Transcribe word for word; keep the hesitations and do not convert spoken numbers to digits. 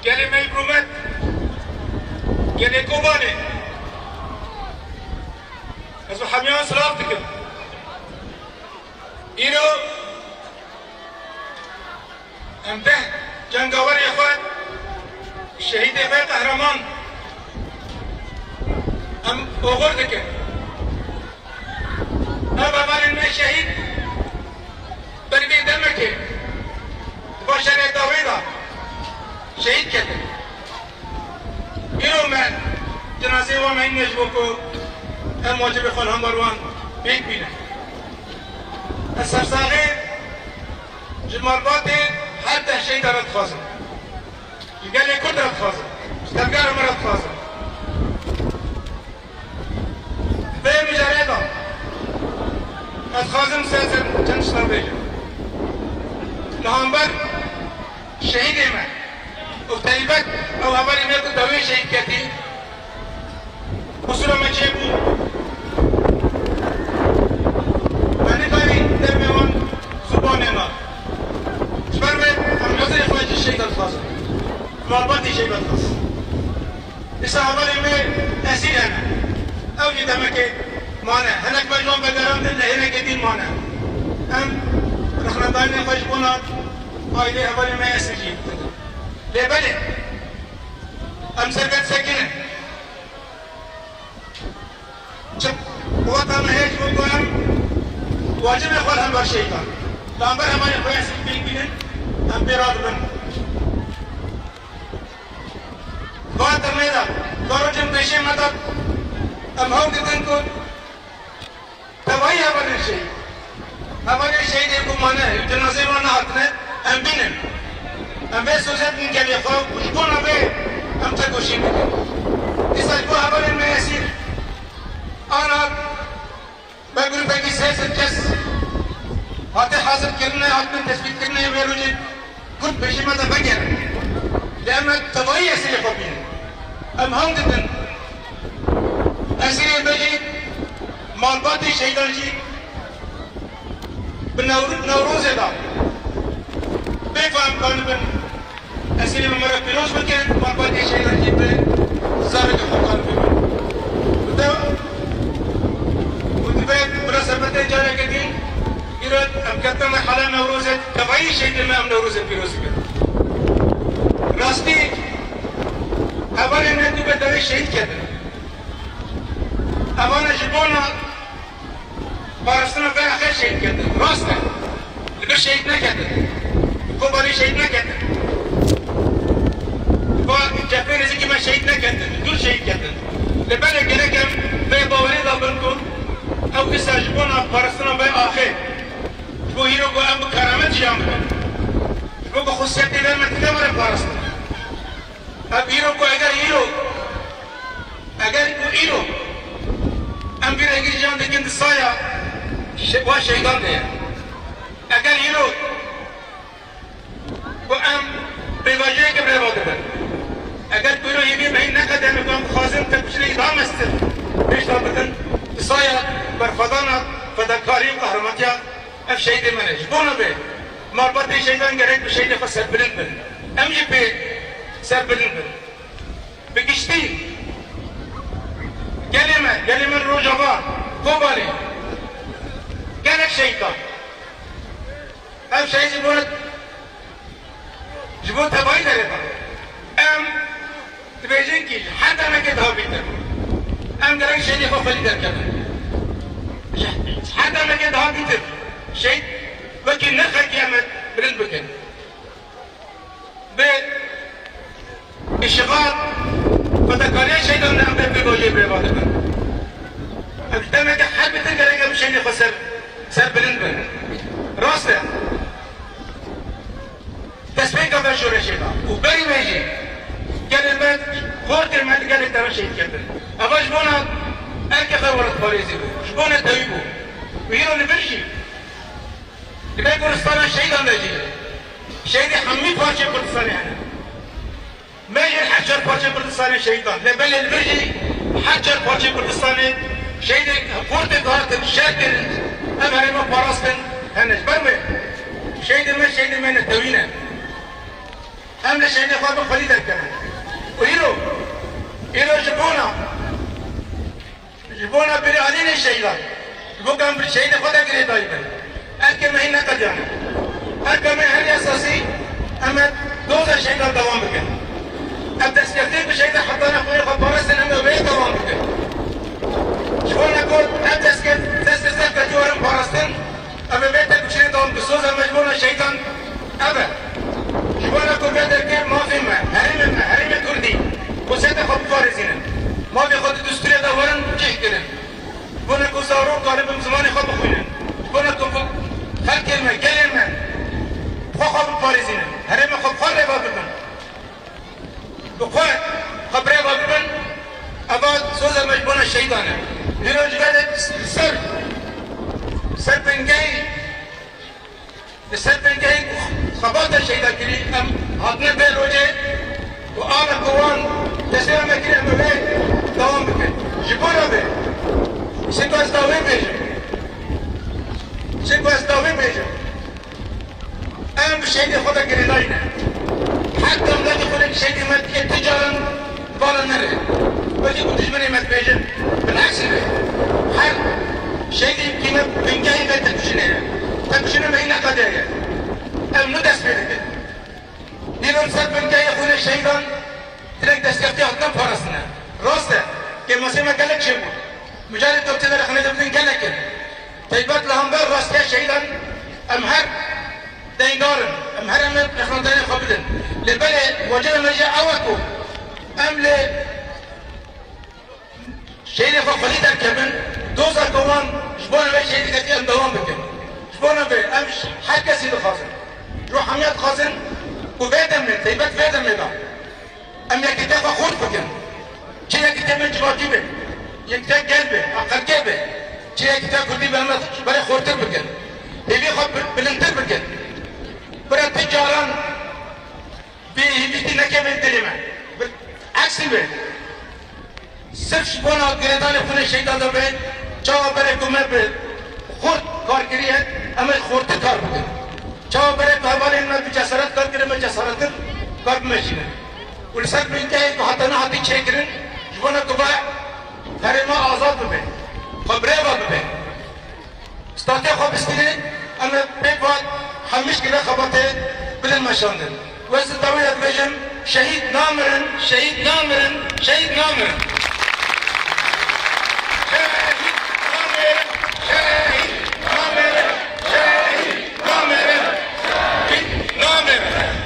Gelê me yê rûmet, gelê Kobanê, ez bi hemiyan silav dikim. Îro em deh cengawerê xwe, şehîdê xwe qehreman, em oxir dikin. Ev hevalên me şehîd ber vê demekê di va şerê dawê de şehîd ketin. Îro me cenazeyê wan heyîne ji bo ku em wacibê xwe li hember wan pêk bînin. Ez sersaxê ji malbatê her deh şehîda re dixwazim. Ji gelê Kurd re dixwazim. Ji tevgera me re dixwazim. Vê mijarê de ez dixwazim sê çend tiştan bêjim. Li hember şehîdê me û taybet ew hevalê me ku dawiyê şehîd ketî, qusûra me çêbû. Me nikarî dermê wan ziwanê me. Ji ber wê em hizirê xwe ji şehîda dixwazin. Malbatê şehîda dixwazin. Dîsa hevalên me esîr hene. Ew jî demekê mane. Hinek me ji wan vegerandin, lê hinekê din mane. Em rexnedayînê xwe ji bona aîlê hevalên me esîr jî bikin. Lê belê, em serket sekinin. Çi quweta me heye ji bo ku em wacibê xwe li hember şehîdan, li hember hevalên xwe esîr pêk bînin, em pê radibin. Va demê de, va rojên pêşê me de em hewl didin ku tevayî hevalên şehîd, hevalên şehîdê ku mane, cenazeyê wan nehatine, em bînin. Em vê sozê bidin gelê xwe û ji bona vê em tekoşîn bikin. Dîsa ji bo hevalên me esîr, ana me grûpekî sê sed kes hate hazirkirinê, hatine tespîtkirinê, vê rojê Kurd pêşî me de vegerin. Lê em tevayî esîrê xwe bînin. Em hewl didin esîrê me jî, malbatê şehîdan jî bi Newr-, Newrozê de bê ku em kanibin esîrê me me re pîroz bikin, malbatê şehîdan jî bi zarokê xwe kanibin. Bi te û divê bi resebetê careke din, îro em ketine merhala Newrozê, tevayî şehîdê me em Newrozê pîroz dikin. Rastî, hevalên me dû be devê şehîd ketin. Evane ji bona parastina vê axê şehîd ketin. Rast e. Li vir şehîd neketin. Li Kobanê şehîd neketin. Li va cephê nêzîkî me şehîd neketin. Li dûr şehîd ketin. Lê belê gerek em vê bawerê de bin ku ew dîsa ji bona parastina vê axê, ji bo îro ku em bi keramet jiyan bikin, ji bo ku xusiyetê vê me dide were parastin. Ev îro ku eger îro, eger ku îro em vî rengî jiyan dikin di saya şe-, wa şehîdan de ye. Eger îro ku em pêvajoyeke bi rê ve dibin, eger ku îro hêviyê me hîn neqede, em ku em dixwazin tepişinekî daha mestir pêş de bidin, di saya berxwedana fedakarî û qehrematiya ev şehîdê me ne. Ji bona vê malbatê şehîdan gerek bi şehîdê xwe serbilind bin. Em jî pê serbilind bin. Bi giştî gelê me, gelê me li Rojava, Kobanê gelek şehîd da. Ev şehîd ji bo, ji bo tevayî derê da. Em dibêjin kî ji her demekê daha bîtir em gerek şehîdê xwe xwelî derkevin. Ji her demekê daha bîtir şehîd wekî nirxekî em ê bilind bikin. Bi îşixal, fedakariya şehîdan de em vê pêvajoyê bi rê ve dibin. Em ji demeke hebîtir gerek em şehîdê xwe ser, serbilind bin. Rast e. Destpêka vê şoreşê de û berî wê jî gelê me, xortê me li gelek deran şehîd ketin. Eva ji bona erkê xwe welatparêzî bû, ji bona tewî bû. Û îro li vir jî Li vê goristana şehîdan de jî şehîdê hemî parçeyê Kurdistanê hene. Me jî her çar parçeyê Kurdistanê şehîdan. Lê belê li vir jî her çar parçeyê Kurdistanê şehîdê xortê dihatin, şer kirin, ev herêma parastin hene. Ji ber wê şehîdê me, şehîdê me netewî ne. Em li şehîdê xwe bi xwelî derkevin. Û îro, îro ji bona, ji bona birîalînê şehîdan, ji bo ku em bi şehîdê xwe de girêdayî bin. Erkê me hîn neqediyane. Erka me herî esasî, em ê doza şehîdan dewam bikin. Ev destkeftiyê ku şehîdan hetana xwînê xwe parastin, em ê wê dewam bikin. Ji bona ku ev destkeftiyê, destkeftiyê werin parastin, Em ê vê têkoşînê dewam bikin. Soza me ji bona şehîdan ev e. Ji bona ku vê derkê mafê me, herêmê me, herêmê Kurdî, xwesiyetê xwe biparêzînin. Mafê xwe di destûrê de werin cih kirin. Ji bona ku zarok karibin zimanê xwe bixwînin. Ji bona ku xelkê me, gelê me, xwe xwe biparêzînin. Herêmê xwe bi xwe rêva bibin. Bi xwe xwe bi rêva bibin, eva soza me ji bona şehîdan e. Îro ji vê re li ser, li ser bingehî, li ser bingehî xebata şehîda kirî, em hatine vê rojê û ana ku wan destê me kir, em ê wê dewam bikin. Ji bo re bê. Ji ku ez dawê bêjim. Ji ku ez dawê bêjim. Em bi şehîdê xwe de girêdayî ne. Her demdekî xwe şehîdê me dike ti caran vala nere. Wekî ku dijminê me dibêjin, bilexsî be. Her şehîdê kî me bingehî vê têkoşînê ye. Têkoşînê me hîn neqediyaye. Ev nû dest pê dike. Îro li ser bingehê xwînê şehîdan hinek destkeftî hatine parastin e. Rast e, kêmasê me gelek çêbû. Micalê ku em tê de rexne de bidin gelek in. Taybet li hember rastiya şehîdan em her deyndar in. Em her em ê rexnedanê xwe bidin. Lê belê wecihê me jî ew e ku em li şehîdê xwe xwedî derkevin, doza ku wan ji bona vê şehîdî ketî em dewam bikin. Ji bona vê em ji her kesî dixwazin. Ji bo hemiya dixwazin ku vê demê, taybet vê demê de em yekîtiya xwe xurt bikin. Çi yekîtiya me civakî be, yekîtiya gel be, aqilkê be, çi yekîtiya kurdî be, em berê xurtir bikin. Hêvî xwe bi-, bilindtir bikin. Bira ti caran vê hêvîtî nekeve dilê me. Bi-, eksî be. Sirf ji bona girêdanê xwînê şehîdan de be, çawa berê ku me bi xurt kar kiriye, em ê xurtir kar bikin. Çawa berê ku hevalên me bi cesaret kar kiriye, me cesarettir kar bimeşînin. Û li ser bingehê ku heta niha tê çêkirin, ji bona ku va herêma azad bibe, xwe bi rê ve bibe. Statûya xwe bistînin, em ê pêk ve hemî şikilê xebatê bidin meşandin. Û ez di dawî de dibêjim, şehîd namirin, şehîd namirin, şehîd namirin.